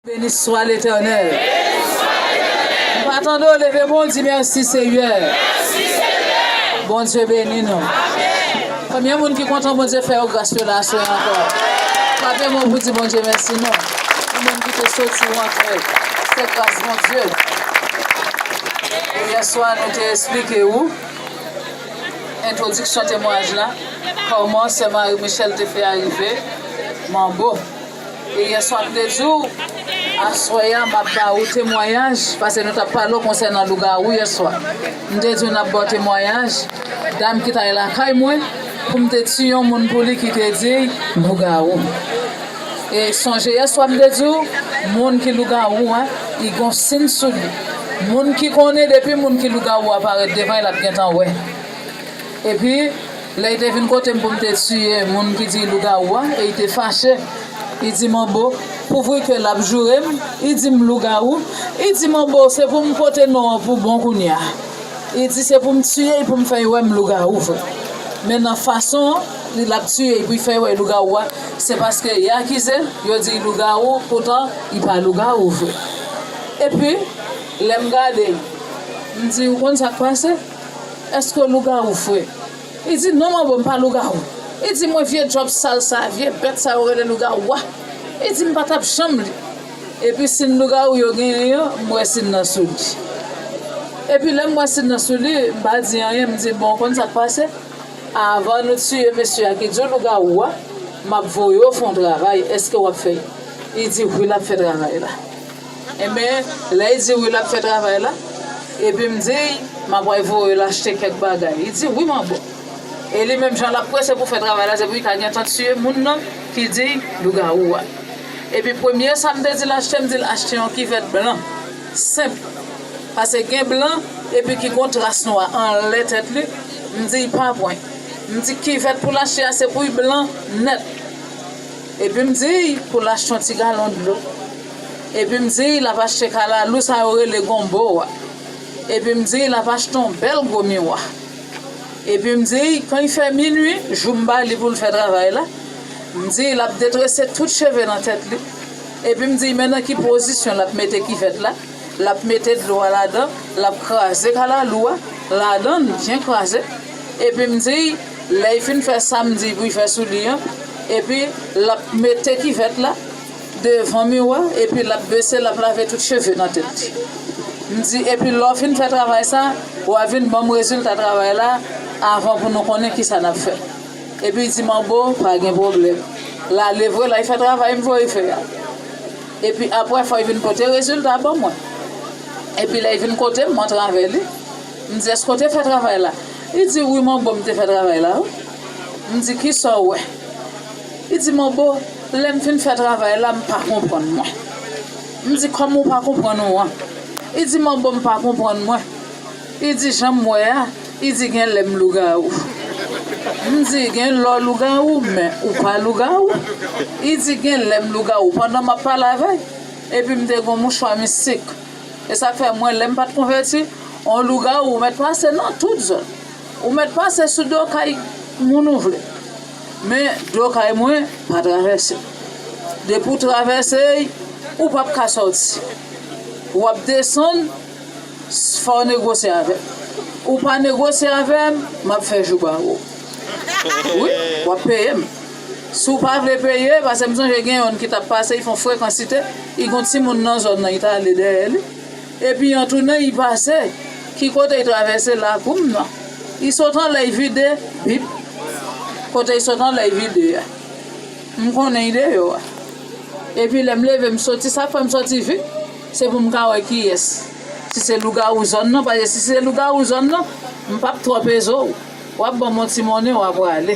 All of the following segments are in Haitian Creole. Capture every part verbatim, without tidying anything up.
Beni swa Letènèl. M pa tande w leve men w di mèsi Seyè. Bondye beni nou. Konbyen moun ki kontan Bondye fè yo gras yo la aswè ankò? Frape men w pou di Bondye mèsi non. Ou menm ki te soti ou antre. Se gras Bondye. Yèswa nou te eksplike ou entwodiksyon temwayaj la, kòman sè Marie Michelle te fè arive Manbo. E yèswa m te di w, aswè a m ap ba ou temwayaj, paske nou t ap pale w konsènan lougawou yèswa. M te di w n ap ba w temwayaj, dam ki t al lakay mwen, pou m te tiye yon moun pou li ki te di lougawou. E sonje yèswa m te di w, moun ki lougawou a, li gon sin sou li. Moun ki konnen depi moun ki lougawou a parèt devan l, l ap gentan wè. Epi, lè li te vin kote m pou m te tiye moun ki di lougawou a, e li te fache. Li di Manbo, pouvri ke l ap joure m, li di m lougawou. Li di Manbo, se pou m pote non an pou bon kounye a. Li di se pou m tiye l pou m fè yo wè m lougawou vre. Men nan fason li l ap tiye l pou l fè yo wè lougawou a, se paske y akize l, yo di l lougawou, poutan li pa lougawou vre. Epi, lè m gade l, m di, ou konn sa k pase? Èske w lougawou vre? Li di, non, Manbo, m pa lougawou. Li di, mwen vye djòb sal sa, vye bèt sa yo rele lougawou a. Li di, m pa t ap janm li. Epi sin lougawou yo genyen an, m wè sin nan sou li. Epi lè m wè sin nan sou li, m pa di anyen, m di, bon, ou konn sa k pase? Avan nou tiye mesye a ki di w lougawou a, m ap voye w fè yon travay, èske w ap fè l? Li di, wi, l ap fè travay la. Enben, lè l di wi, l ap fè travay la, epi m di, m ap pral voye l achte kèk bagay. Li di, wi, Manbo. E li menm jan l ap prese pou fè travay la, se pou li ka gentan tiye moun nan ki di lougawou a. Epi premye sa m te di l achte, m di l achte yon kivèt blan, senp. Paske gen blan, epi ki gon tras nwa anlè tèt li, m di l pa pran. M di kivèt pou l achte a, se pou l blan nèt. Epi m di l pou l achte yon ti galon dlo. Epi m di l l ap achte kalalou sa yo rele gonbo a. Epi m di l l ap achte yon bèl gwo miwa. Epi m di l kan l fè minui, jou m ba li pou l fè travay la, m di l l ap detrese tout cheve nan tèt li. Epi m di l men nan ki pozisyon l ap mete kivèt la. L ap mete dlo a ladan, l ap kraze kalalou a ladan l, byen kraze. Epi m di l, lè l fin fè sa m di pou l fè sou li an, epi l ap mete kivèt la devan miwa, epi l ap bese, l ap lave tout cheve nan tèt li. M di, epi lè w fin fè travay sa, w a vin ban m rezilta travay la avan pou nou konnen kisa n ap fè. Epi l di, Manbo, pa gen pwoblèm. L ale vre, l al fè travay m voye fè a. Epi apre, fò l vin pote rezilta ban mwen. Epi lè l vin kote m, m antre avè li. M di, èske w te fè travay la? Li di, wi, Manbo, m te fè travay la, wi. M di, kisa w wè? Li di, Manbo, lè m fin fè travay la, m pa konprann mwen. M di, kòman w pa konprann ou an? Li di, Manbo, m pa konprann mwen. Li di, jan m wè a, li di, gen lè m lougawou. M di, gen lè w lougawou, men ou pa lougawou. Li di, gen lè m lougawou. Pandan m ap pale avè l, epi m te gen yon mouchwa mistik. E sa k fè mwen, lè m pa t konvèti, yon lougawou ou mèt pase nan tout zòn. Ou mèt pase sou do kay moun ou vle. Men do kay mwen pa travèse. Depi w travèse, ou p ap ka sòti. W ap desann, fò w negosye avè m. Ou pa negosye avè m, m ap fè jou ba ou. Wi, w ap peye m. Si w pa vle peye, paske m sonje gen yonn ki t ap pase, li fè yon frekansite, li gen yon timoun nan zòn nan, li t ale dèyè li. Epi an tounen, li pase. Ki kote li travèse? Lakou m nan. Li sot anlè, li vide, bip. Kote li sot anlè, li vide a. M konnen li deyò a. Epi lè m leve, m soti, sa k fè m soti vit, se pou m ka wè kiyès. Si se lougawou zòn nan, paske si se lougawou zòn nan, m p ap twò peze w. W ap ban m yon ti monnen, w ap prale.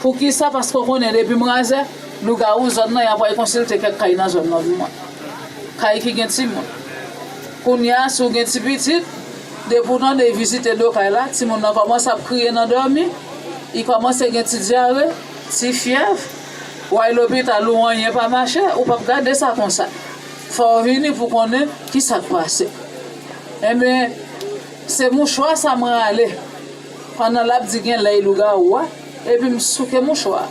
Poukisa? Paske w konnen depi m razè, lougawou zòn nan, y ap al konsilte kèk kay nan zòn nan pou mwen. Kay ki gen timoun. Kounye a, si w gen ti pitit, depi w tande l vizite do kay la, timoun nan kòmanse ap kriye nan dòmi, li kòmanse gen ti dyare, ti fyèv, w al lopital ou anyen pa mache, ou p ap gade sa konsa. Fò w vini pou w konnen kisa k pase. Enben, se mouchwa sa m rale. Pandan l ap di gen lè l lougawou a, epi m souke mouchwa a.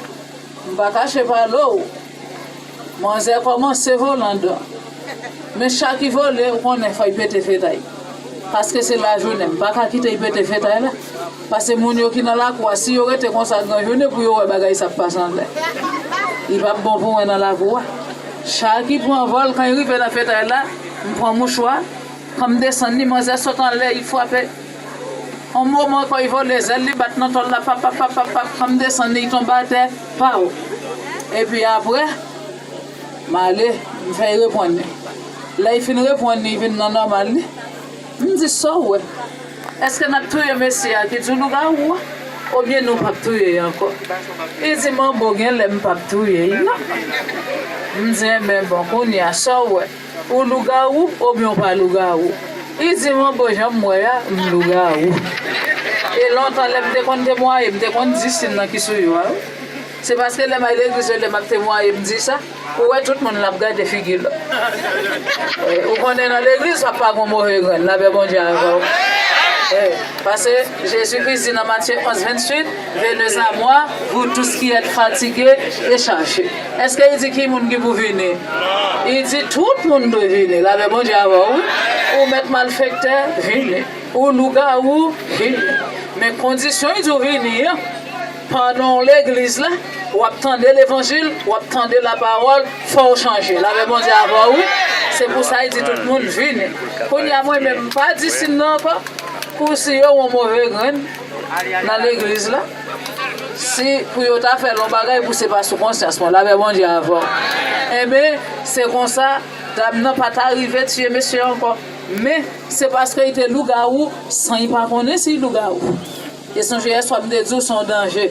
M pa kache pale w. Manzè kòmanse volan dan. Men cha ki vole, ou konnen, fò y pete fetay. Paske se lajounen, m pa ka kite y pete fetay la. Paske moun yo ki nan lakou a, si yo rete konsa gran jounen pou yo wè bagay sa ap pase anlè. Li p ap bon pou mwen nan lakou a. Cha ki pran vòl, kan y rive nan fetay la, m pran mouchwa, kan m desann li, manzè sot anlè, li frape. On moman, kò y vole, zèl li bat nan tòl la, pap, pap, pap, pap, pap, kan m desann li, li tonbe atè, paw. Epi apre, m ale, m fè y reprann li. Lè y fin reprann li, y vin nan nòmal li. M di, sa w wè? Èske n ap touye mesye a ki di w lougawou a? Oubyen nou p ap touye y ankò? Li di, manbo, gen lè m p ap touye y non. M di, enben bon, kounye a, sa w wè? Ou lougawou oubyen w pa lougawou? Li di, manbo, jan m wè a, m lougawou. E lontan, lè m te konn temwaye, m te konn di siy nan ki sou yo a, wi. Se paske lè m al legliz yo, lè m ap temwaye, m di sa, ou wè tout moun l ap gade figi l. Wi, ou konnen nan legliz, p ap pa gon move grenn, lapè Bondye avè w. Wi, paske Jezi Kris di nan Matye onz venntuit, venez à moi, vous tous qui êtes fatigués et chargés. Èske li di ki moun ki pou vini? Li di tout moun dwe vini, lapè Bondye avè w, wi. Ou mèt malfektè, vini. Ou lougawou, vini. Men kondisyon li di w vini an, pandan w legliz la, w ap tande levanjil, w ap tande lapawòl, fò w chanje. Lapè Bondye avè w, wi. Se pou sa li di tout moun vini. Kounye a, mwen menm, m pa di siy nan ankò, pou si yo wè yon move grenn nan legliz la, si pou yo ta fè l yon bagay pou se pa sou konsyans mwen, lapè Bondye avè w. Enben, se konsa, dam nan pa ta rive tiye mesye ankò. Men, se paske li te lougawou, san li pa konnen si li lougawou. E sonje yèswa m te di w se yon danje.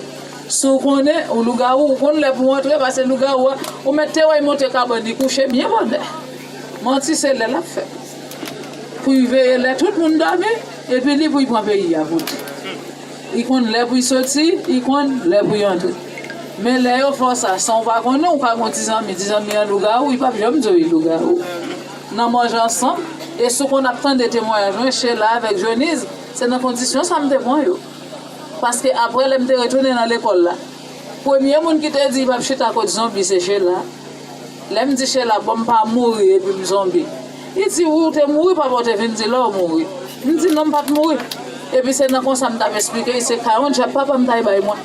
Si w konnen ou lougawou, ou konn lè pou w antre, paske lougawou a, ou mèt te wè l monte kabann li kouche byen bonè. Manti se lè l ap fè. Pou l veye lè tout moun dòmi, epi li pou l pran peyi a pou li. Li konn lè pou l soti, li konn lè pou l antre. Men lè yo fè w sa, san w pa konnen, ou ka gen yon ti zanmi, ti zanmi an lougawou, li p ap janm di w li lougawou. Nan manje ansanm, e si w konn ap tande temwayaj mwen, Chela avèk Joniz, se nan kondisyon sa m te pran yo. Paske apre, lè m te retounen nan lekòl la, premye moun ki te di li p ap chita kot zonbi, se Chela. Lè m di Chela, bon, m pa mouri epi m zonbi. Li di, wi, ou te mouri, papa w te vin di lè w mouri. M di, non, m pa t mouri. Epi se nan konsa m t ap esplike li, se kawon djab papa m t al bay mwen.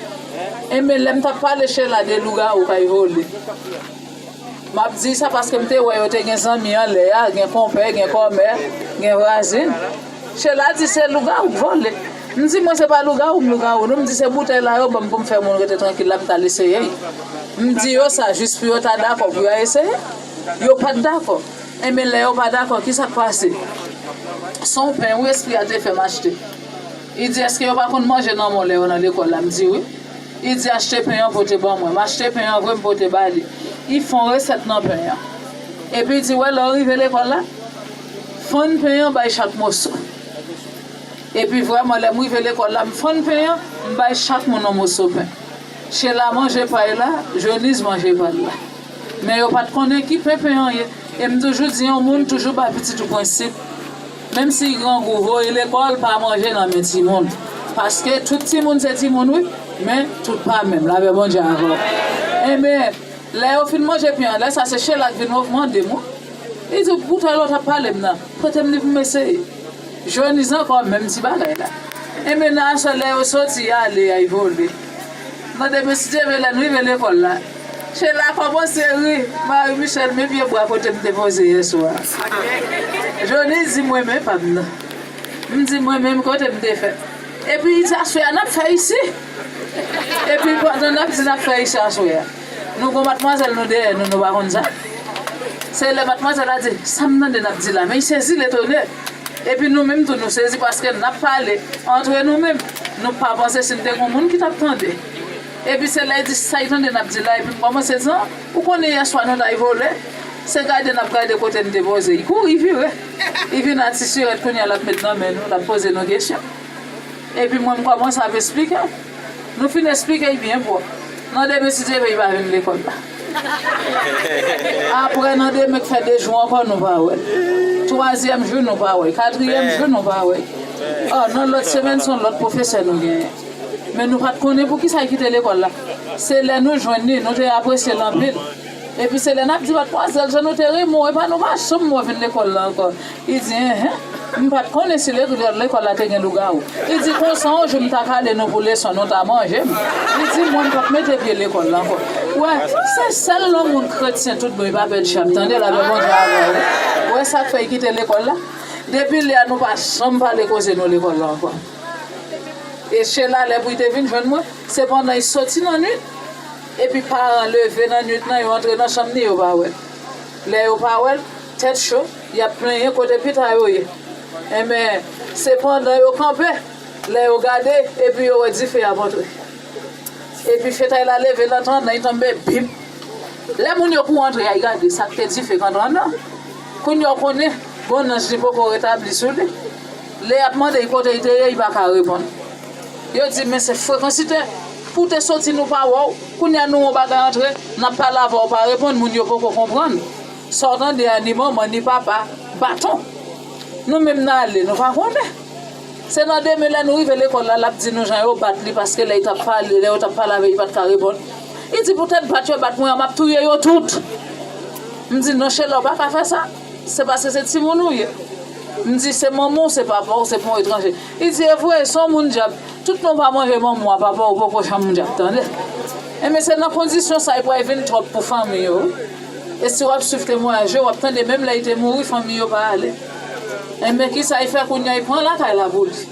Enben, lè m t ap pale Chela de lougawou k al vole. M ap di sa paske m te wè yo te gen zanmi anlè a, gen konpè, gen kòmè, gen vwazin. Chela di se lougawou k vole. M di mwen se pa lougawou m lougawou non, m di se boutèy la yo ban m pou m fè moun rete trankil la, m t al eseye l. M di yo sa jis pou yo ta dakò pou yo eseye. Yo pa t dakò. Enben lè yo pa dakò, kisa k pase? Se yon pen wi espri a te fè m achte. Li di, èske yo pa konn manje nan men w lè yo nan lekòl la? M di, wi. Li di, achte pen an pote ban mwen. M achte pen an vre, m pote ba li. Li fè yon resèt nan pen an. Epi li di, wè, lè w rive lekòl la, fann pen an, bay chak moso. Epi vrèman, lè m rive lekòl la, m fann pen an, m bay chak moun yon moso pen. Chela manje pa l la, Joniz manje pa l la. Men yo pa t konnen ki pen pen an ye. E m toujou di, yon moun toujou ba pitit ou prensip. Menm si l grangou, voye lekòl, pa manje nan men timoun. Paske tout timoun se timoun, wi, men tout pa menm. Lapè Bondye avè w. Enben, lè yo fin manje pen an, lè sa se Chela k vin mande m, wi. Li di, poutèl ou t ap pale m nan, pote m li pou m eseye. Joniz ankò, menm ti bagay la. Enben nan aswè, lè yo soti, y ale, y al vole. Nan demen, si Dye vle, lè n rive lekòl la, Chela kòmanse ri. Marie Michelle, men pye bwa kote m te poze yèswa. Joniz di mwen, men pa m nan. M di mwen, menm kote m te fè. Epi li di, aswè a, n ap fè isi. Epi pandan n ap di n ap fè isi aswè a, nou gon matmwazèl nou dèyè nou, nou pa konn sa. Se lè matmwazèl la di, sa m tande n ap di la, men li sezi, l etone. Epi nou menm tou, nou sezi paske n ap pale antre nou menm. Nou pa panse si n te gon moun ki t ap tande. Epi se lè li di, sa li tande n ap di la, epi m kòmanse di, an, ou konnen yèswa nou t al vole? Se gade n ap gade kote n te poze. Li kouri vire. Li vin a ti sirèt kounye a, l ap met nan men nou, l ap poze nou kesyon. Epi mwen, m kòmanse ap esplike. Nou fin esplike l byen pwòp. Nan demen, si Dye vle, li pa vin lekòl la. Apre, nan demen k fè de jou ankò, nou pa wè l. Twazyèm jou, nou pa wè l. Katriyèm jou, nou pa wè l. Ò, nan lòt semèn, se yon lòt pwofesè nou genyen. Men nou pa t konnen poukisa l kite lekòl la. Se lè nou jwenn li, nou te apresye l anpil. Epi se lè n ap di, "Madmwazèl, jan nou te renmen w, epa nou pa janm wè w vin lekòl la ankò." Li di, "Enhen, m pa t konnen si le-, lekòl la te gen lougawou." Li di, "Konsa, yon jou m ta kale nou pou leson, nou ta manje m." Li di, "Mwen, m p ap mete pye lekòl la ankò." Wè, se sèl lè yon moun kretyen tout bon, li pa pè di chat, tande, lapè Bondye avè w. Wè sa k fè l kite lekòl la? Depi lè a, nou pa janm pale koze nou lekòl la ankò. E Chela, lè pou li te vin jwenn mwen, se pandan li soti nan nwit, epi paran leve nan nwit nan, yo antre nan chanm ni, yo pa wè l. Lè yo pa wè l, tèt cho, y ap plenyen kote pita yo ye. Enben, se pandan yo kanpe, lè yo gade, epi yo wè dife ap antre. Epi fetay la leve nan trannan, li tonbe, bip. Lè moun yo kouri antre a, y gade sa k te dife k antre anndan. Kounye a, w konnen, gon nanj li poko retabli sou li. Lè y ap mande l kote l te ye, li pa ka reponn. Yo di, "Men se frekansitè. Pou w te soti, nou pa wè w. Kounye a, nou wè yon bagay antre, n ap pale avè w, ou pa reponn, moun yo poko konprann. Sa w tande a, ni manman, ni papa, baton. Nou menm n ale, nou pa konnen." Se nan demen lè nou rive lekòl la, l ap di nou jan yo bat li, paske lè l t ap pale, lè yo t ap pale avè l, li pa t ka reponn. Li di, "Poutèt bat yo bat mwen an, m ap touye yo tout." M di, "Non, Chela, w pa ka fè sa. Se paske se timoun ou ye." M di, "Se manman w, se papa w, se pa yon etranje." Li di, "E vre, se yon moun dyab. Tout non pa manje manman w a, papa w poko janm dyab, tande." Enben, se nan kondisyon sa, li pral vin twòp pou fanmi yo, wi. E si w ap swiv temwayaj yo, w ap tande menm lè li te mouri, fanmi yo pa ale. Enben, kisa li fè kounye a? Li pran lakay la pou li.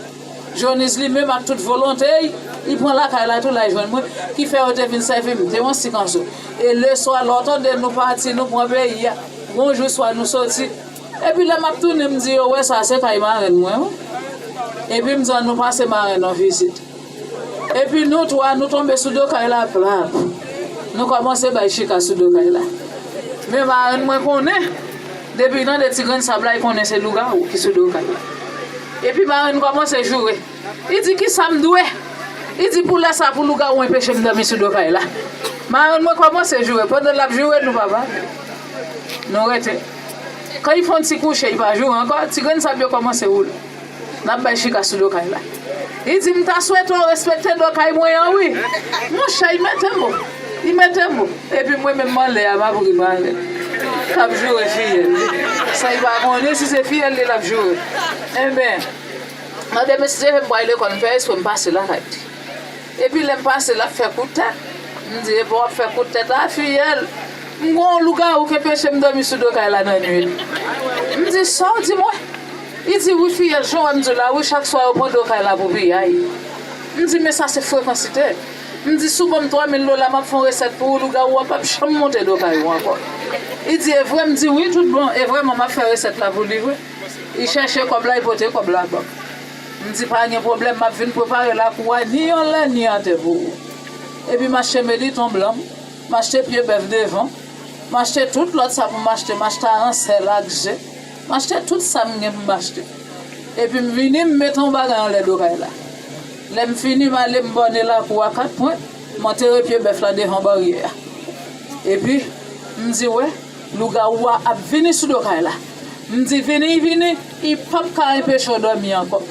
Jonis li menm ak tout volonte l, li pran lakay la tou, l al jwenn mwen, ki fè yo te vin sèvi m, te yon sikanso. E leswa, lè w tande nou pati, nou pran peyi a, gon jou swa nou soti. Epi lè m ap tounen, m di yo, "Wè sa, se kay marenn mwen, wi." Epi m di, "Ann nou pase marenn nan vizit." Epi nou twa, nou tonbe sou do kay la, plap. Nou kòmanse bay chika sou do kay la. Men marenn mwen konnen, depi l tande ti grenn sab la, li konnen se lougawou ki sou do kay la. Epi marenn kòmanse joure. Li di, "Kisa m dwe?" Li di, "Pou lè sa, pou lougawou enpeche m dòmi sou do kay la." Marenn mwen kòmanse joure. Pandan l ap joure, nou pa pale. Nou rete. Kan li fè yon ti kouche, li pa joure ankò, ti grenn sab yo kòmanse woule. N ap bay chika sou do kay la. Li di, "M ta swete w respekte do kay mwen an, wi." Monchè, li mete mo. Li mete mo. Epi mwen menm, m anlè a, m ap ri marenn k ap joure fiyèl li. San li pa konnen si se fiyèl li l ap joure. Enben, nan demen, si Dye vle, m pral lekòl, m fè espre m pase lakay li. Epi lè m pase, l ap fè kout tèt. M di, "Epa w ap fè kout tèt la, fiyèl? M gon lougawou k enpeche m dòmi sou do kay la nan nwit." M di, "Sa w di mwen?" Li di, "Wi, fiyèl, jan w wè m di w la, wi, chak swa yo pran do kay la pou piyay." M di, "Men sa se frekansite." M di, "Si w ban m twa mil dola, m ap fè yon resèt pou ou, lougawou a p ap janm monte do kay ou ankò." Li di, "E vre?" M di, "Wi, tout bon, e vrèman, m ap fè resèt la pou li vre." Li chèche kòb la, li pote kòb la ban m. M di, "Pa gen pwoblèm, m ap vin prepare lakou a, ni anlè, ni atè pou ou." Epi m achte meliton blan m, m achte pye bèf devan, m achte tout lòt sa pou m achte, m achte aransèl ak ze, m achte tout sa m gen pou m achte. Epi m vini, m mete yon bagay anlè do kay la. Lè m fini, m ale, m bòne lakou a kat pwen, m antere pye bèf la devan baryè a. Epi, m di, "Wè, lougawou a ap vini sou do kay la." M di, "Vini, vini, li p ap ka enpeche w dòmi ankò.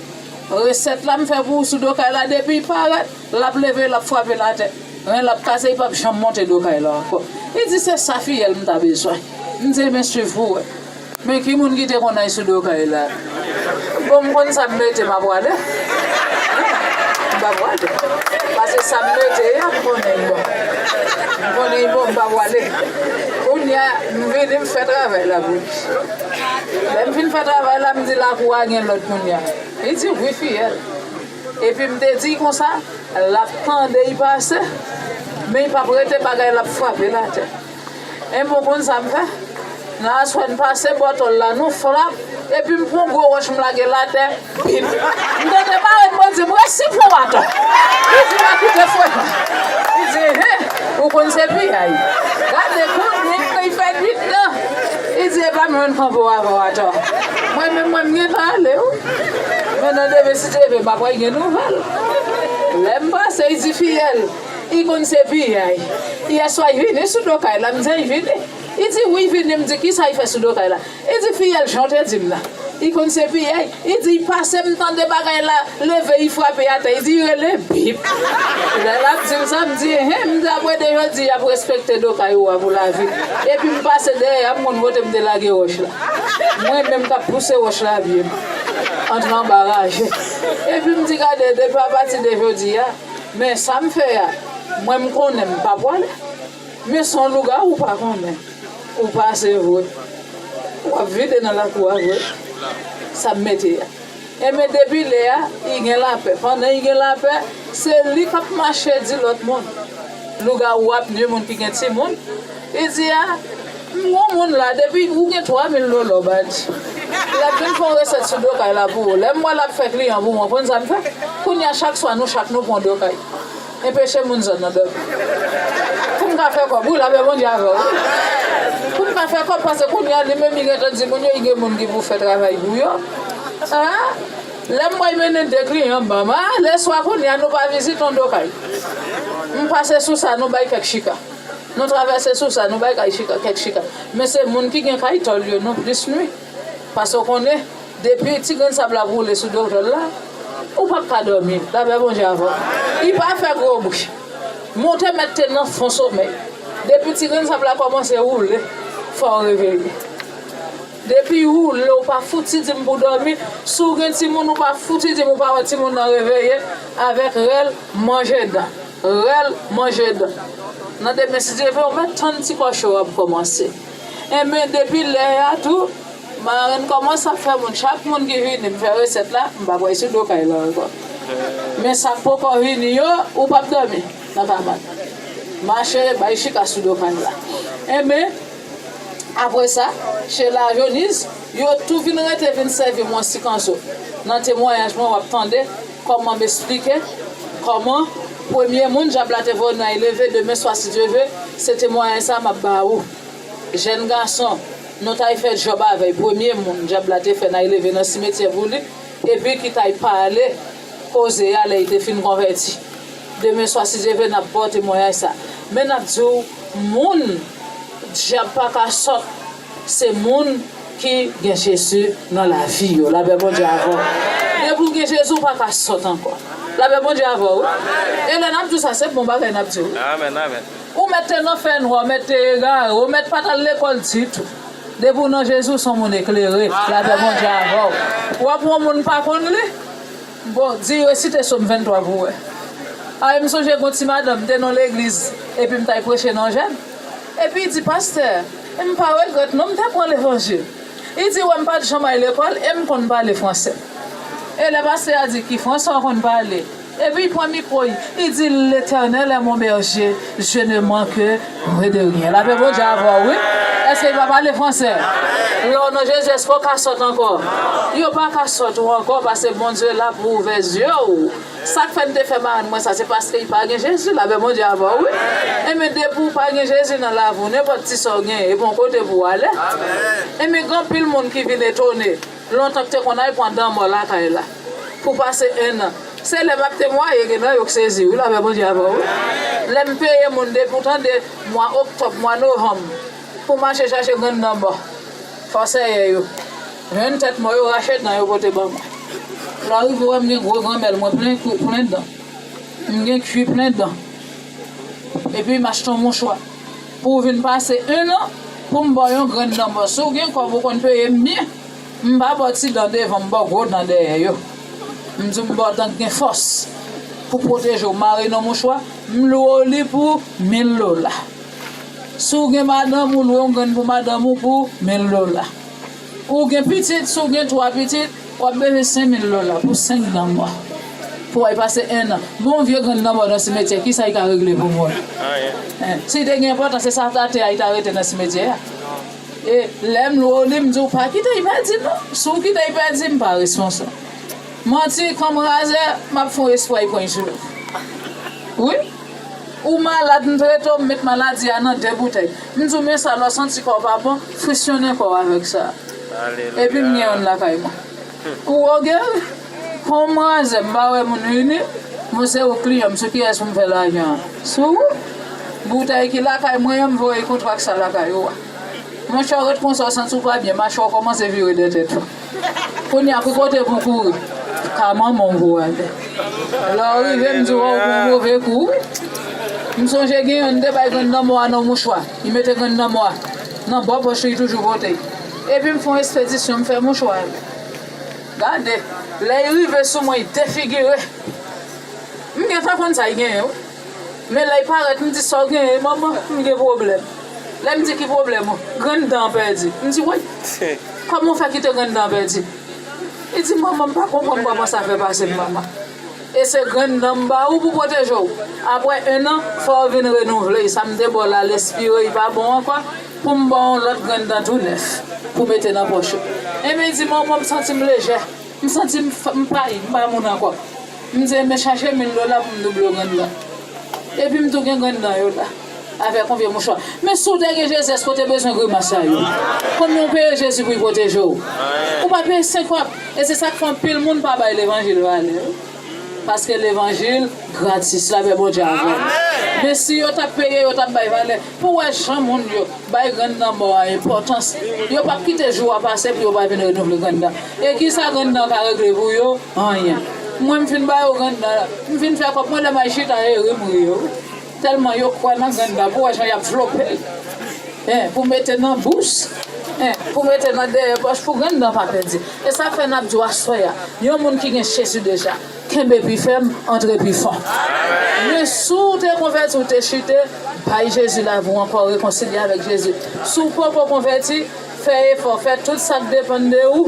Resèt la m fè pou ou sou do kay la, depi li parèt, l ap leve, l ap frape l atè. Ren l ap kaze, li p ap janm monte do kay la ankò." Li di, "Se sa, fiyèl, m ta bezwen." M di, "Ebyen, swiv pou w wè." Men ki moun ki te konn al sou do kay la? Bon, m konn sa m mete, m ap prale. M pa prale. Paske sa m mete a, m konnen l bon. M konnen l bon, m pa prale. Kounye a, m vini, m fè travay la pou li. Lè m fin fè travay la, m di, "Lakou a gen lòd kounye a." Li di, "Wi, fiyèl." Epi m te di l konsa, l ap tande l pase, men l p ap rete bagay la ap frape l atè. Enben, w konn sa m fè? Nan aswè, n pase bòtòl la, nou frap, epi m pran gwo wòch, m lage l atè, bip. M tande marenn mwen di m, "Resi pran baton." Li di, "Pa kite fwèt mwen." Li di, "Hen, ou konn se piyay." Gade kounye a, li fè nwit lan. Li di, "E pa m jwenn kanpe w avè w atò." Mwen menm, mwen, m gentan ale, wi. Men nan demen, si Dye vle, m ap wè gen nouvèl. Lè m pase, li di, "Fiyèl, li konn se piyay. Yèswa, li vini sou do kay la." M di, "Li vini?" Li di, "Wi, li vini." M di, "Kisa li fè sou do kay la?" Li di, "Fiyèl, jan w te di m nan." Li konn se piyay. Li di, "Pase m tande bagay la, leve, li frape atè." Li di, "Rele bip." Lè l ap di m sa, m di, "Enhen," m di, "Apre de jodi, y ap respekte do kay ou a pou lavi." Epi m pase dèyè a, m konn kote m te lage wòch la. Mwen menm k ap pouse wòch la byen, antre anba raje. Epi m di, "Gade, depi apati de jodi a, men sa m fè a, mwen m konnen m pa pwale." Men se yon lougawou ou pa konnen. Ou pase vre. W ap vide nan lakou a vre. Sa m mete a. Enben depi lè a, li gen lapè. Pandan li gen lapè, se li k ap mache di lòt moun. Lougawou ap nwi moun ki gen timoun. Li di a, "M gon moun la, depi ou gen twa mil dola w pa di." L ap vin fè yon resèt sou do kay la pou ou. Lè m wè l ap fè kliyan pou mwen, konn sa m fè? Kounye a chak swa nou chak nou pran do kay. Enpeche moun zòn nan dòmi. Pou m ka fè kòb, wi, lapè Bondye avè w. Pou m ka fè kòb, paske kounye a, li menm, li gentan di moun yo, li gen moun ki pou fè travay pou yo. An? Lè m pral mennen de kliyan ban m, a, lèswa kounye a, nou pa vizite yon do kay. M pase sou sa, nou bay kèk chika. Nou travèse sou sa, nou bay kay chika, kèk chika. Men se moun ki gen kay tòl yo, nou plis nwi. Paske w konnen, depi ti grenn sab la ap woule sou do tòl la, ou p ap ka dòmi. Lapè Bondye avè w. Li pa fè gwo bri. Monte mèt te nan fon somèy. Depi ti grenn sab la kòmanse woule, fò w reveye. Depi woule, ou pa fouti di m pou dòmi. Si w gen timoun, ou pa fouti di m ou pa wè timoun nan reveye avèk rèl manje dan. Rèl manje dan. Nan demen, si Dye vle, ou mèt tann ti kòcho ap kòmanse. Enben, depi lè a tou, marenn kòmanse ap fè moun, chak moun ki vini, m fè resèt la, m pa pral sou do kay la ankò. Men sa k poko vini yo, ou p ap dòmi nan kabann. Mache, bay chika sou do kay la. Enben, apre sa, se lajoniz, yo tou vin rete vin sèvi mwen sikanso. Nan temwayaj mwen, w ap tande kòman m esplike kòman premye moun dyab la te voye nan leve, demen swa, si Dye vle, se temwayaj sa m ap ba ou. Jèn gason, nou t al fè djòb avè l, premye moun dyab la te fè nan leve nan simetyè pou li, epi ki t al pale koze a lè li te fin konvèti. Demen swa, si Dye vle, n ap ba w temwayaj sa. Men n ap di w, moun dyab pa ka sòt, se moun ki gen Jezi nan lavi yo. Lapè Bondye avè w. Depi w gen Jezi, w pa ka sòt ankò. Lapè Bondye avè w, wi. E lè n ap di w sa, se bon bagay n ap di w, wi. Amèn, amèn. Ou mèt te nan fènwa, ou mèt te egare, ou mèt pa t al lekòl ditou. Depi w nan Jezi, w se yon moun eklere. Lapè Bondye avè w. W ap wè yon moun pa konn li. Bon, di resite Sòm venntwa pou wè. A, m sonje gon ti madanm, m te nan legliz, epi m t al preche nan jèn. Epi li di, "Pastè, m pa regrèt non, m te pran levanjil." Li di, "Wè, m pa t janm al lekòl, e m konn pale fransè." E lè pastè a di, "Ki fransè w konn pale?" Epi li pran mikwo, li, li di, "L'Éternel est mon berger, je ne manquerai de rien." Lapè Bondye avè w, wi. Èske li pa pale fransè? Lè w nan Jezi, èske w ka sòt ankò? Yo pa ka sòt ou ankò, paske Bondye la pou ouvè zye w. Sa k fè n te fè marenn mwen sa, se paske li pa gen Jezi. Lapè Bondye avè w, wi. Enben, depi w pa gen Jezi nan lavi w, nenpòt ti sa w genyen, e pa yon kote pou w ale. Enben, gen anpil moun ki vin etone. Lontan k te konn al pran danmò lakay la pou pase enn an. Se lè m ap temwaye, gen nan yo k sezi, wi, lapè Bondye avè w, wi. Lè m peye moun depi w tande mwa oktòb, mwa novanm, pou mache chache grenn danmò. Fò sèyè yo. Jwenn tèt mò yo, rache dan yo pote ban mwen. Lè w rive, w wè m gen gwo granmèl mwen plen, plen dan. M gen kwi plen dan. Epi m achte yon mouchwa. Pou w vin pase enn an, pou m ba w yon grenn danmò. Si w gen kòb, ou konn peye m byen. M pa ba w ti dan devan, m ba w gwo dan dèyè yo. M di w m ba w dan k gen fòs. Pou pwoteje w, mare nan mouchwa, m lwe w li pou mil dola. Si w gen madanm, ou lwe yon grenn pou madanm ou pou mil dola. Ou gen pitit, si w gen twa pitit, w ap bezwen senk mil dola pou senk danmò. Pou w al pase enn an. Bon, vye grenn danmò nan simetyè, kisa li ka regle pou moun? Anyen. Eh, si li te gen enpòtans, se sa atè a li ta rete nan simetyè a. E lè m lwe w li, m di w pa kite l pèdi non. Si w kite l pèdi, m pa responsab. Manti, kanm razè, m ap fè yon espwa li pran sou yo. Wi. Ou malad, m trete w, m met maladi a nan de boutèy. M di w, "Men sa, lè w santi kò w pa bon, frisyonnen kò w avèk sa." Alelouya. Epi m gen youn lakay mwen. Ou wè w gen? Kanm razè, m pa wè moun vini. Mwen se ou kliyan, m sou kiyès pou m fè lajan an? Sou ou. Boutèy ki lakay mwen an, m voye kontra ak sa lakay ou a. Monchè, w ret konsa, w santi w pa byen, machè w kòmanse vire dèyè tèt ou. Kounye a, ki kote pou w kouri? Ka manman w pou w ale. Lè w rive, m di w, w pran move kou. M sonje gen youn, m te bay granndanm mò a nan mouchwa. Li mete granndanm mò a nan bò pòch li, li toujou pote. Epi m fè yon espedisyon, m fè mouchwa a. Gade, lè l rive sou mwen, li defigire. M gentan konn sa l genyen, wi. Men lè l parèt, m di, "Sa w genyen, manman?" "M gen pwoblèm." Lè m di, "Ki pwoblèm ou?" "Grenn dan an pèdi." M di, "Woy, kòman w fè kite grenn dan an pèdi?" Li di, "Manman, m pa konprann kòman sa fè pase m, manman." E se grenn dan m ba ou pou pwoteje w. Apre en an, fò w vin renouvle l. Sa m te ba w la, l espire, li pa bon ankò, pou m ba w yon lòt grenn dan tou nèf, pou mete nan pòch ou. Ebyen, li di, "Manman, m santi m lejè. M santi m f-, m pa, m pa moun ankò." M di, "Ebyen, chache mil dola pou m double w grenn dan." Epi m tou gen grenn dan yo la. Avèk yon vye mouchwa. Men si w te gen Jezi, èske w te bezwen grimas sa yo? Konbyen w peye Jezi pou l pwoteje w? Ou pa peye senk kòb. E se sa k fè anpil moun pa bay levanjil valè. Paske levanjil gratis, lapè Bondye avè w. Men si yo t ap peye, yo t ap bay valè. Pou w wè jan moun yo bay grenn dan mò a enpòtans, yo p ap kite jou a pase pou yo pa vin renouvle grenn dan. E kisa grenn dan ka regle pou yo? Anyen. Mwen, m fin ba yo grenn dan la. M fin fè kòb mwen, lè m al chita, e ri m ri yo. Tèlman yo kwè nan grenn dan, pou w wè jan y ap vlope l. Hein, pou mete nan bous. Hein, pou mete nan dèyè pòch, pou grenn dan pa pèdi. E sa k fè n ap di w aswè a, yon moun ki gen Jezi deja, kenbe pi fèm, antre pi fon. Men si w te konvèti, w te chite, bay Jezi lavi w ankò, rekonsilye avèk Jezi. Si w poko konvèti, fè efò, fè tout sa k depann de ou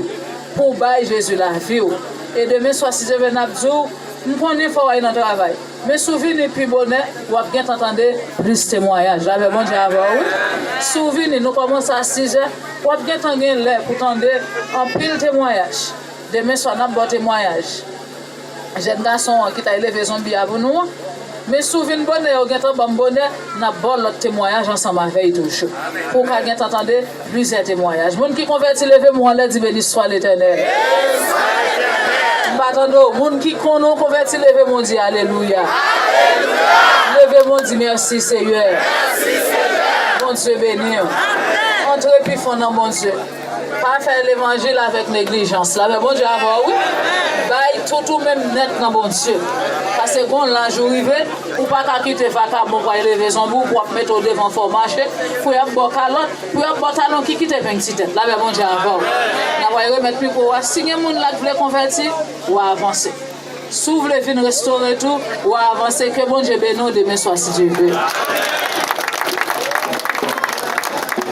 pou w bay Jezi lavi w. E demen swa, si Dye vle, n ap di w, m konnen fò w al nan travay. Men si w vini pi bonè, w ap gentan tande plis temwayaj. Lapè Bondye avè w, wi. Si w vini, nou kòmanse a sizè, w ap gentan gen lè pou tande anpil temwayaj. Demen swa, n ap ba w temwayaj jèn gason an ki t al leve zonbi a pou nou an. Men si w vin bonè, yo gentan ban m bonè, n ap ba w lòt temwayaj ansanm avè l toujou. Pou w ka gentan tande plizyè temwayaj. Moun ki konvèti, leve men w anlè, di, "Beni swa Letènèl." M pa tande w. Moun ki konnen w konvèti, leve men w, di, "Alelouya." Leve men w, di, "Mèsi, Seyè." Bondye beni w. Antre pi fon nan Bondye. Pa fè levanjil avèk neglijans. Lapè Bondye avè w, wi. Bay tout ou menm nèt nan Bondye. Paske gon laj ou rive, ou pa ka kite vakabon pral leve zonbi w pou w ap mete w devan fò mache, pou y ap ba w kalòt, pou y ap ba w talon ki kite peng ti tèt. Lapè Bondye avè w. N a pral remèt mikwo a. Si gen moun la k vle konvèti, w a avanse. Si w vle vin restore tou, w a avanse. Ke Bondye beni w demen swa, si Dye vle.